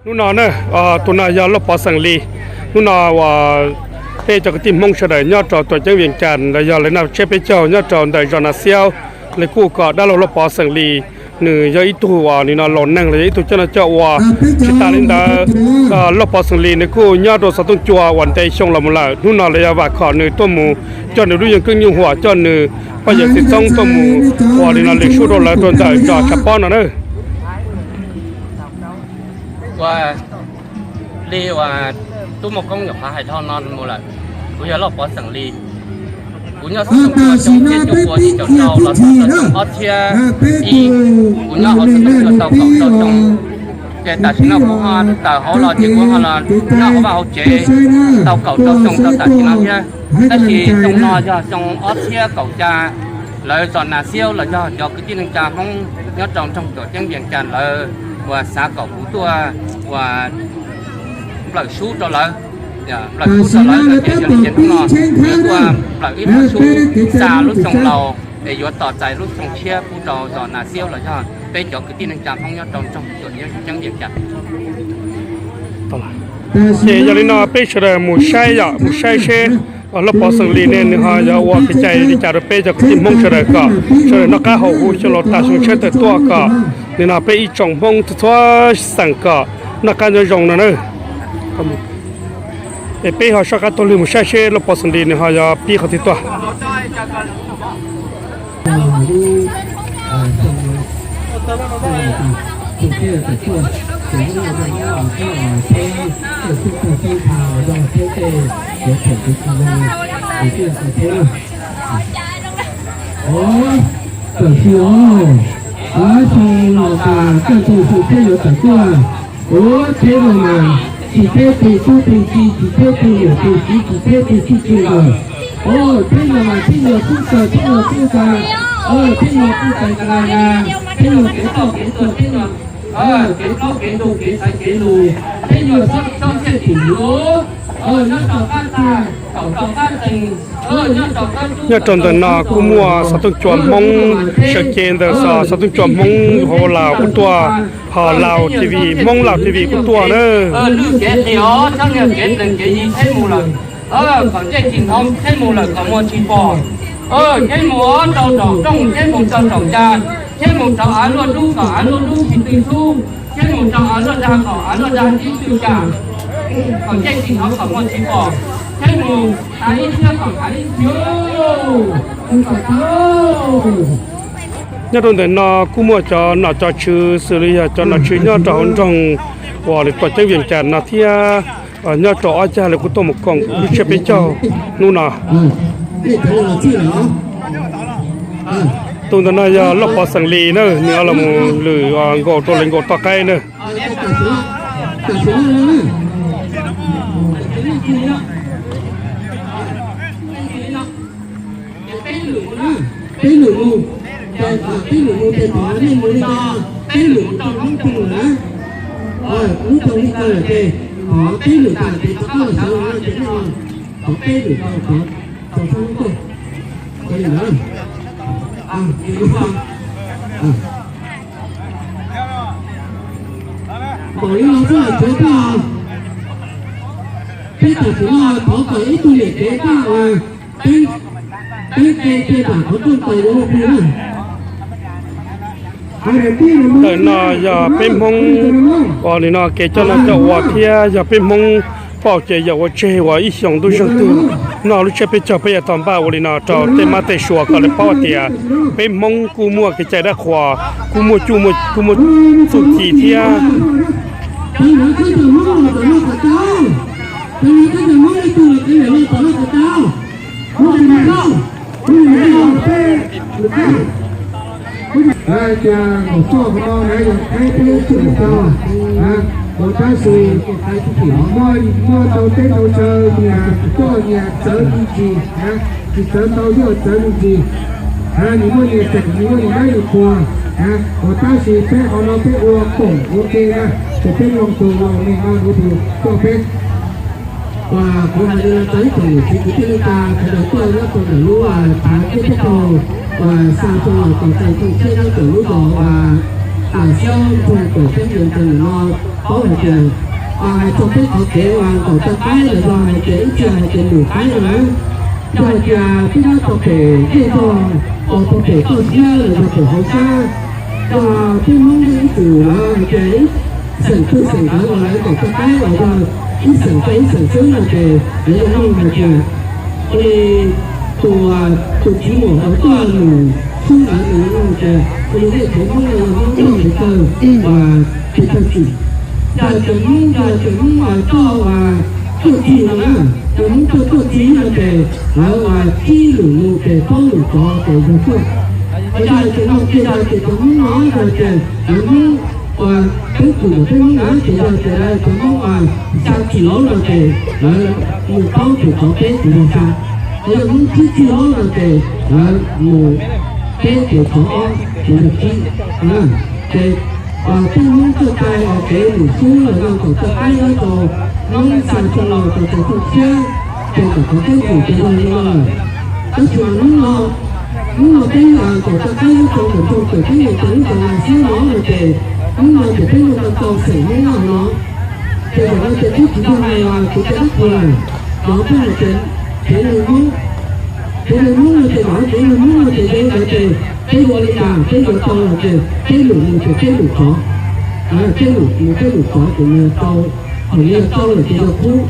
Hnub no na, tus no yog Lauj Pov xeem Lis. Hnub no uas peb cov kwv tij Hmoob sawv daws nyob rau tuam ceeb Vias Cas los yog lawv noj tsiab peb caug nyob rau ntawm zos Nas Xiaub, lawv kuj kom dab laug Lauj Pov xeem Lis nws yog ib tug uas nim no laus neeg los yog ib tug coj noj coj ua. Tsis tas li ntawd, Lauj Pov xeem Lis nws kuj nyob rau xov tooj cua uas ntev xyoo los mus lawm. Hnub no lawv yog vam khom nws tuaj mus coj nws lub yeej keeb nyuj huam, coj nws poj yawm txiv txoob tuaj mus ua li no lwm sub rau lawv rau ntawm zos Tshav Pob no na. Ua li uas tub Muaj Koob nyuam qhuav hais dhau no mus lawm, kuv yog Lauj Pov xeem Lis. Kuv nyob xov tooj cua xyoo txhiab cuaj pua tsib caug rau los txog rau xyoo ob txhiab ib, kuv nyob hauv xov tooj cua tau kaum rau xyoo. Ces tam sim no kuv ho tawm hauv los ces kuv ho los nyob hauv vaj hauv tsev tau kaum rau xyoo rau tam sim no thiab. Tab sis xyoo no yog xyoo ob txhiab kaum xya, lawv zos Nas Xiaub los yog cov kwv tij neej tsa Hmoob nyob rau nroog tuam ceeb Vias Cas lawv uas xav kom kuv tuaj uas nplawm sub rau lawv. Nplawm sub rau lawv no ces yog li ces hnub no kuv tuaj nplawm ib nplawm sub xa lub xyoo laus es yuav tos txais lub xyoo tshiab pub rau zos Nas Xiaub los yog peb cov kwv tij neej tsa Hmoob nyob rau nroog tuam ceeb Vias Cas. Ces yog li no peb sawv daws mus saib yom, mus saib seb Lauj Pov xeem Lis ne nws ho yuav ua kev cai li cas rau peb cov kwv tij Hmoob sawv daws kom sawv daws noj qab haus huv xyoo laus tas xyoo tshiab tawm tuaj kom nim no peb ib tsoom Hmoob txhua txhua xeem kom noj qab nyob zoo no na. Es peb ho soj qab taug lw mus saib seb Lauj Pov xeem Lis nws ho yuav pib qhov twg tuaj. Tam sim no, tab sis los tas kaj ntug xyoo tshiab yuav tawm tuaj. Ua tsheb no mas tsis teb tus tub tus ki, tsis teb tus niam tus txiv, tsis teb tus txij tus nkawm. Ua tsheb no mas tsheb nyuag tub tawg, tsheb nyuag tub tawg, tsheb nyuag tub tawg ka la la, tsheb nyuag kev toj kev tuag, tsheb nyuag kev plaub kev ntug kev xaiv kev lus, tsheb nyuag xob xob txhiaj tim yuav nyob rau qab tag, thaum rau qab teeg, nyob rau qab tub. Nyob rau ntawm no kuj muaj xov tooj cua Hmoob sawv cev ntawm xov tooj cua Hmoob hauv Laus kuj tuaj, ho Laus T V, Hmoob Laus T V kuj tuaj na. Lwj kev qis os, txhob niag kev plees kev yi tsheb mus lawm. Kom ntsej tsis hnov tsheb mus lawm kom muaj tsis pom. Tsheb mus rau nraum rooj, tsheb mus rau nraum ncas, tsheb mus rau av luaj dub kom av luaj dub tsis tw xub, tsheb mus rau av luaj dag kom av luaj dag tsis tw cas. Kom ntsej tsis hnov kom muaj tsis pom. Tsheb mus av ib txhiab kom av ib txhiab. Nyob rau ntawm no kuj muaj cov nom cov tswv xws li yog cov nom tswv nyob rau hauv nroog uas tuam ceeb Vias Cas no thiab nyob rau ob cag lawv kuj tuaj mus koom lub tsiab peb caug hnub no. Tus ntawm no yog Lauj Pov xeem Lis na, nws los mus lwm nkaus rau lawv nkaus toj qaib na. Peb lwm mus, peb lwm mus, peb lwm mus, peb lwm mus, peb lwm mus rau lub rooj na, lub rooj li ko lawm ces, peb lwm tas ces rov qab los sawv los ces nej, thov peb lwm tau, thov txog lub rooj, npaum li no xwb los tsuav tag. Peb tam sim no thov kom ib tug niam tsev tag, peb, peb qe kiag nram qhov rooj tos yuav luag plig na. Ntawm no yog peb Hmoob uas nim no kev coj noj coj ua thiab yog peb Hmoob pauj ces yog ua tseg uas ib xyoos ntuj zeeg twg noj lub tsiab peb caug peb yuav tau npaj ua li no rau tej mab tej suav kom lawv paub hais tias peb Hmoob kuj muaj kev cai dab qhuas, kuj muaj cuj, kuj muaj txuj ci thiab. Tias nqaum tsoj qhov no na yog qhaib peb lub tseem tau, ua tab sis muaj, muaj tau teb tau chaw nyias coj nyias txawv me ntsis, tsis txawv ntau thiab txawv me ntsis. Nyias muaj nyias tseem, nyias muaj nyias dab nyias qhuas, ua tab sis peb qhov no peb ua koom ua ke na, ces peb mloog tus laus neeg no tus coj peb. Uas kuv hais li no rau ib tsoom niam txiv kwv tij neej tsa sawv daws tuaj nyob rau ntawm lub tshav thiab peb caug uas xa rau los tos txais rooj tshiab nyob rau lub zos uas Nas Xiaub nroog Tuam Ceeb Vias Cas ntawm no. Paub hais tias, hais txog peb qhov kev uas ntaus toj qaib los yog hais tias ib txhia hais tias lwm qaib no na, yog hais tias peb nyob rau pem zej zog, uas rau pem toj siab los yog pem hauv sab, yog peb Hmoob ib txwm lawv hais tias ib xeem twg xeem ntawd los lawv ntaus toj qaib los yog ib xeem rau ib xeem xwb no ces lawv yeej hais tias ua li tus, tus txiv muam uas tuaj lwm xub ntawd nws yeej hais tias ua li nej peb Hmoob no yog Hmoob txoj kev kawg uas kev kawg txim. Yog tias Hmoob, yog tias Hmoob uas coj uas tuaj txi no na, yog Hmoob coj tuaj txi no ces lawv uas tsib lwm mus ces plaub lwm tsov ces yog tuaj. Yog tias no ces yog tias cov Hmoob no yog tias lawv Hmoob uas peb kwm ntawm peb Hmoob na ces yog tias lawv cov Hmoob uas xya txim no ces lawv mus plaub tus tsov peb tus yog xya. Yog Hmoob tsib txim no ces lawv mus peb tus tsov ob tus yog tsib. Ces peb Hmoob txoj cai uas kev lwm xub los yog ntaus toj qaib nyob rau Hmoob xa txog los rau cov toj siab, ces ntawm qhov teb tus ces yog li no lawm. Tab sis mas hnub no, hnub no peb ntaus toj qaib nyob rau ntawm nroog Tawm Keeb Yees rau lub zos Nas Xiab no no ces hnub no ces peb ua tau xeem Hmoob no no. Ces zaum no ces peb tsis yog hais tias kuv cov dab qhuas lawm, no peb hais tias kev lwm Hmoob, kev lwm Hmoob no ces no kev lwm Hmoob no ces zoo ntawd ces peb ua li cas peb yuav tau los ces peb lwm mus ces peb lwm tsov, peb lwm mus peb lwm tsov ces nws tau, thaum nws tau lawm ces yog khub,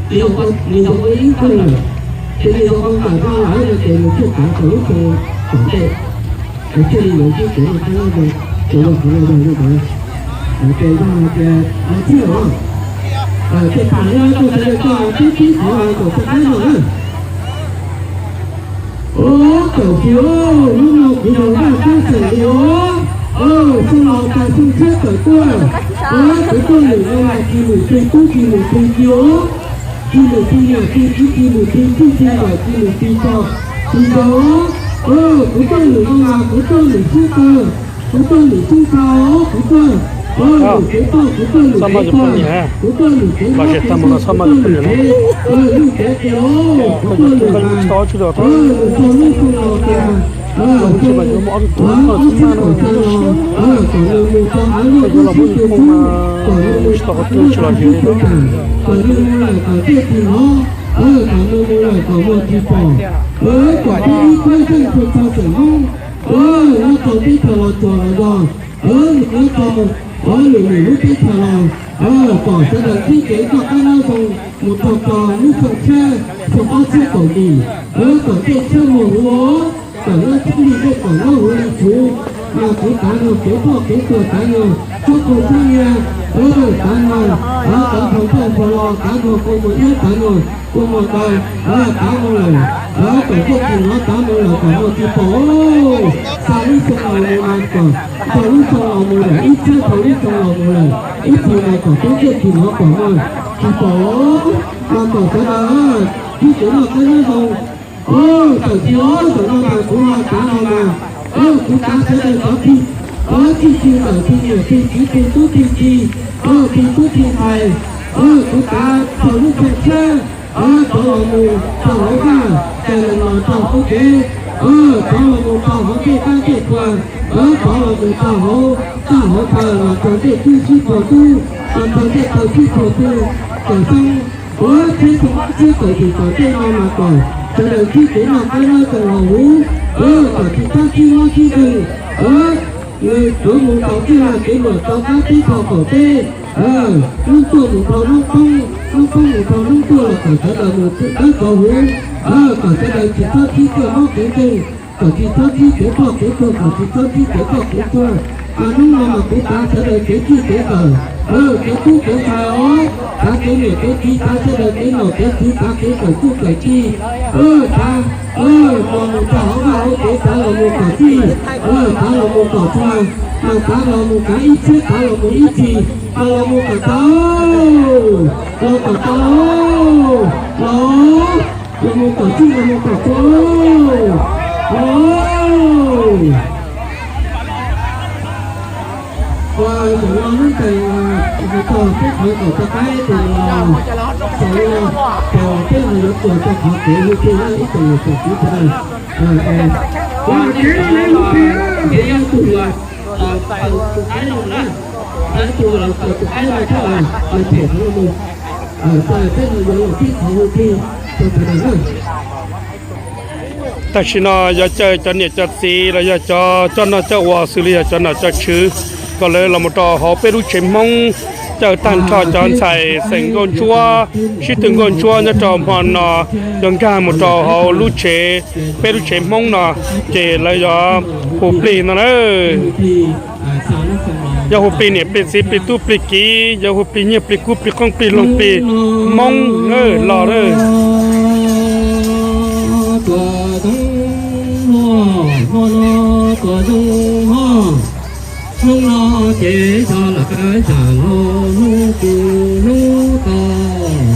nws yog ua ib nqug lawm, ces nws yog ua npam zog lawm no ces nws thiaj kav tau lub xyoo tom ntej. Thiaj li yuav sib kev no qab no ces yog qhov no yog li ntawd. Ces yog hais tias no thiaj os, ces tham li no rau sawv daws tau pib pib qhov ntaus toj qaib no na. Ub, tawm tsis, ub, hnub no kuv yog Vaj Xab Xeem li os. Xyoo laus tas xyoo tshiab tawm tuaj. Ub, kuv tuaj lwm no mas tsis lwm plig tub tsis lwm plig ki os. Tsis lwm plig niam plig txiv tsis lwm plig txij plig nkawm tsis lwm plig pog plig yawg os. Kuv tuaj lwm no mas kuv tuaj lwm xub tawg, kuv tuaj lwm xub txha os, kuv tuaj lwm kev poj, kuv tuaj lwm kev pog, kuv tuaj lwm kev mob kev nkeeg, kuv tuaj lwm kev, lwm kev kiag os, kuv tuaj lwm mas, lwm txog lub xyoo laus tias, ob txhiab kaum xya los, kom nws mus tau av luaj xib xwb, kom nws mus tau av luaj xib xwb, kom nws mus lawm kom tej tig hnov, kom nws mus lawm kom muag tig pom, kom peb ib txhiab xeem txhua txog xeem Hmoob, nyob rau teb chaws Los Tsuas los yog nyob rau lwm lwm lub teb chaws los, kom sawv daws ntsib kev noj qab nyob zoo mus txog rau lub xyoo tshiab, xyoo ob txhiab kaum yim, kom ncej tshiab muag huv, kom nyob tshiab li dej, kom nyob huv li tsuv, mas kuv tav no kev poj kev tuag tav no, tsob qaug tsob nyiaj, tav no, tav nphau npauj nphau los tav no, kua muag iab tav no, kua muag daw, tav no lawm, kom ncej tig hnov tav no lawm kom muag tig pom, xa lub xyoo laus mus mas kom, xa lub xyoo laus mus lawm ib txhiab, xa lub xyoo laus mus lawm ib txhis mas kom tub ncej tig hnov kom muag tig pom, mas kom sawv daws ntsib kev noj qab nyob zoo. Tawm tsis, zaum no mas kuv ho tav no mas, kuv tav sawv daws cov plig, txij plig ntawm plig niam plig txiv plig tub plig ki, plig tub plig ntxhais, kuv tav txog lub xyoo tshiab, rov los mus rau hauv vaj, cas los rau hauv kev, rov los mus rau hauv ncej qab ncej qhua, rov los mus rau hauv txaj hauv pawg los rau ncej tub sib puag tub, los rau ncej taw sib puag taw, kom xyoo ua txhiab xyoo ob txhiab kaum yim tom ntej no mas kom sawv daws ntsib kev noj qab nyob zoo los huv, kom tsis txhob sib mob sib nkeeg, nws yuav mus tau txij kev luam rau qab teb txog qaum teb, hnub tuaj mus dhau hnub poob, hnub poob mus dhau hnub tuaj los kom sawv daws mus dawb paug huv, kom sawv daws tsis txhob sib kev mob kev nkeeg, kom tsis txhob ntsib kev poj kev tuag, kom tsis txhob ntsib kev poj kev tuag. Mas hnub no mas kuv tav sawv daws kev txij kev nkawm, kev tub kev ntxhais os, tav kev niam kev txiv, tav sawv daws kev nom kev tswv, tav kev kawm txuj kawm ci, tav los mus rau hauv vaj hauv tsev, tav los mus kom txij, tav los mus kom txhua, mas tav los mus kav ib txhiab, tav los mus ib txhis, mas los mus kom tau, los kom tau, los, los mus kom txij, los mus kom txhua, los. Ua zaum no lub ntees hais txog peb qhov ntaus toj qaib tus no, xaus li no, ces peb ho yuav txuas rau qhov kev hu plig na ib tsoom niam tsoom txiv sawv daws. Kev hu plig, kev hu plig. Tam sim no yuav caw cov niam cov txiv los yog cov coj noj coj ua xws li yog cov nom cov tswv kom lawv los mus rau hauv peb lub tsev Hmoob, caw tag nrho cov ntxhais xeem nkauj ntsuab, sib tw nkauj ntsuab nyob rau hmo no yuav nkag mus rau hauv lub tsev, peb lub tsev Hmoob no, ces lawv yuav hu plig no na. Yuav hu plig niam plig txiv plig tub plig kiv, yuav hu plig nyiaj plig kub plig qoob plig loo plig Hmoob na, los na. Hnub no ces yog lawv sam no, hnub kuv hnub to,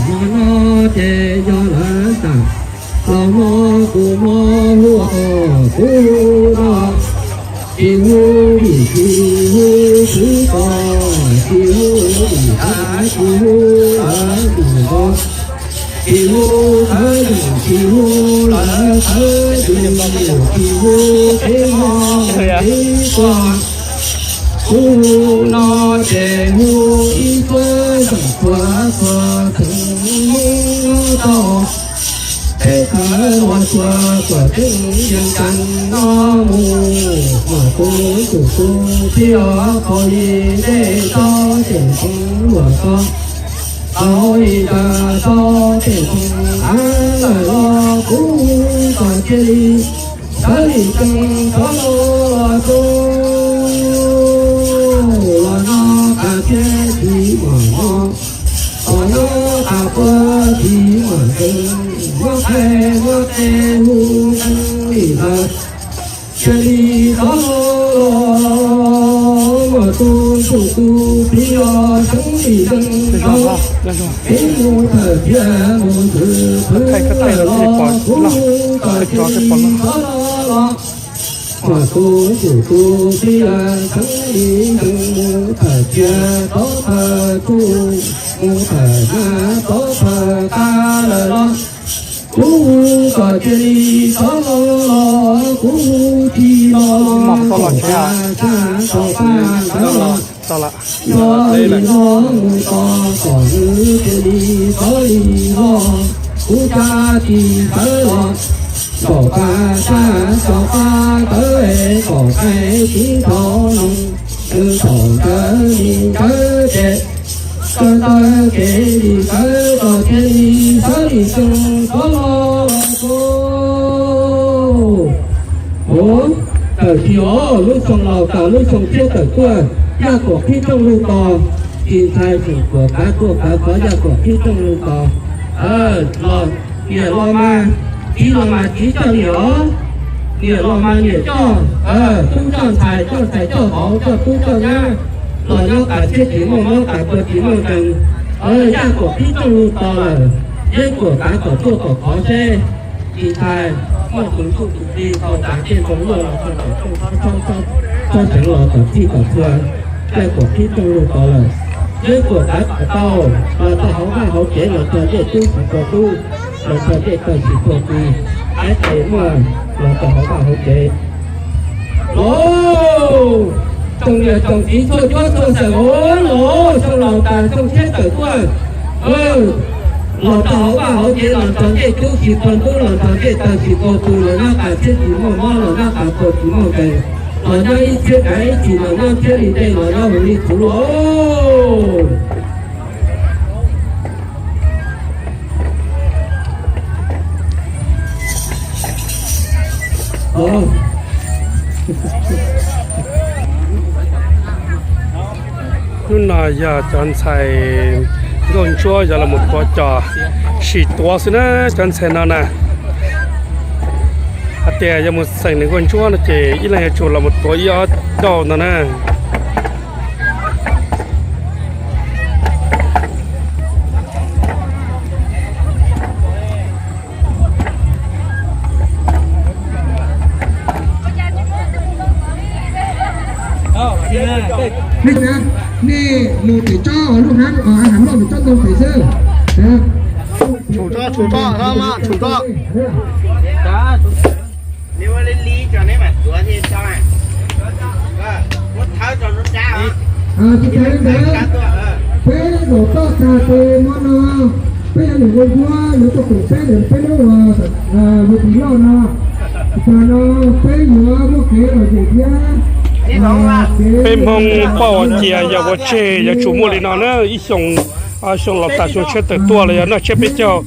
hmo no ces yog lawv sam los hmo kuv hmo hu, kuv hu no. Tsis hu vim tsis hu xwb ko, tsis hu vim tsis hu lawv tus ko, tsis hu lawv tus, tsis hu lawv tawv tus, tsis hu peb hmoob peb txoj. Kuv hu no ces hu ib txoj zeem txhua txhua xeem Hmoob tau. Peb txhua ua txhua txhua tseem yeej tseem no mus, mas kuv tus kuv tib qho li dej tso ces Hmoob luag tso, tau li cas tso ces Hmoob av lawm los kuv hu kom cia li sawv li tseem txhob los txog, los noj qab tsheb tsis muaj mob, los noj qab puab tsis muaj nkees, muab qhaib muab qe hu nkees li lawm. Cia li txhob los, mas tus ntsuj tus txiv los seev li zeej tau, ib mus thawm thiab mus ntxwv pw lawm los kuv kom cia li txhob los. Mas tus ntsuj tus txiv los seev li zeej mus thawm thiab txhob thawm tsuj, mus thawm hnav txhob thawm qab lawm los kuv hu kom cia li txhob los, kuv hu tsis los, kom tsa tsa kom pab ntawd los. Yog li no mus tos kom nws cia li txhob li los, kuv tsa tsis tawv los, kom pab tsa kom pab ntawd es kom qaib tib thaum no, nws thaum ntawd li ntawd ces txawm txawm kev li tawv kom cia li sawv li tseem txhob los. Ua, tawm tsis os, lub xyoo laus tas lub xyoo tshiab tawm tuaj, yaj kuam qhib rooj lug tos, tsis ntshai tseem kuam kav tuaj kav khov yaj kuam qhib rooj lug tos. Los niam los mas, txiv los mas txiv coj niam os, niam los mas niam coj, tub coj ntxhais, coj ntxhais coj vauv, coj tub coj nyab, los nyob tas tsheb tsis muaj mob tas tua tsis muaj nkees, yaj kuam qhib rooj lug tos lawm, yaj kuam kav kom tuaj kom khov seb tsis ntshai muaj tus ntsuj tus txiv tau tsav tej ntoo luaj los txog tom rooj, txhob seev los tom txij tom txhua, yaj kuam qhib rooj lug tos lawm. Yaj kuam kav kom tau los txog hauv vaj hauv tsev los txog dej tub tsis txog tub, los txog dej tawg tsis txog tw, qaib tes muaj los txog hauv vaj hauv tsev. Los tsoom niam tsoom txiv txhua cuab txhua xeem os, los xyoo laus tas xyoo tshiab tawm tuaj, los txog hauv vaj hauv tsev los txog dej tub tsis txog tub, los txog dej tawg tsis txog tw, los nyob tas tsheb tsis muaj mob, los nyob tas tua tsis muaj nkees, los nyob ib txhiab kav ib txhis, los nyob txhiab li dej, los nyob huv li txhuv lauj. Hnub no yog cov ntxhais nkauj ntsuab yuav los mus tuav cos, sim tuav xwb na cov ntxhais no na. Hais tias yuav mus xeem nws nkauj ntsuab no ces ib leeg yuav tsum los mus tuav ib ob dauj no na. Nej mus pem tsob lub hab, ha loj pem tsob ntoo pem xwb. Tshum tso, tshum tso, tshum tso. Neb ua li li tso neb mam tuav thiaj tau. Muab Tsis tas li ntawd, peb zaum toj tag tes hmo no, peb yuav mus ua ntsuab, yuav tuaj koom peb ntawm peb lub, ua tus loj no. Tag no peb yuav muaj kev lom zem thiab. Peb Hmoob poj ua ciav yawm ua tseg yuav tsum muaj li no na, ib xyoo, xyoo laus tas xyoo tshiab tawm tuaj los yog noj tsiab peb caug,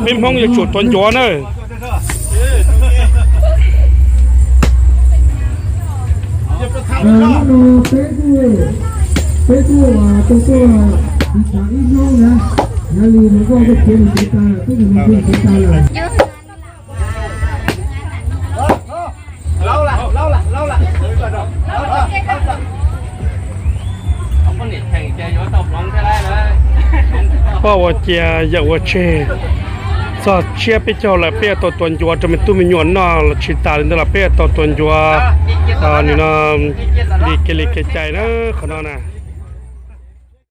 peb Hmoob yuav tsum tuav ncuav na. Peb kuj, peb kuj tuaj tuaj ib hnub na, yog li mus koj koj tsiav mus tsev tas lawm, peb mus koj tsiav tsev tas lawm. Poj ua ciav yawm ua tseg, txog tsiab peb caug lawm peb yuav tau tuav ncuav rau me tub me nyuam noj los tsis tas li ntawd los peb yuav tau tuav ncuav, nim no li kev li kev cai na, qhov no na.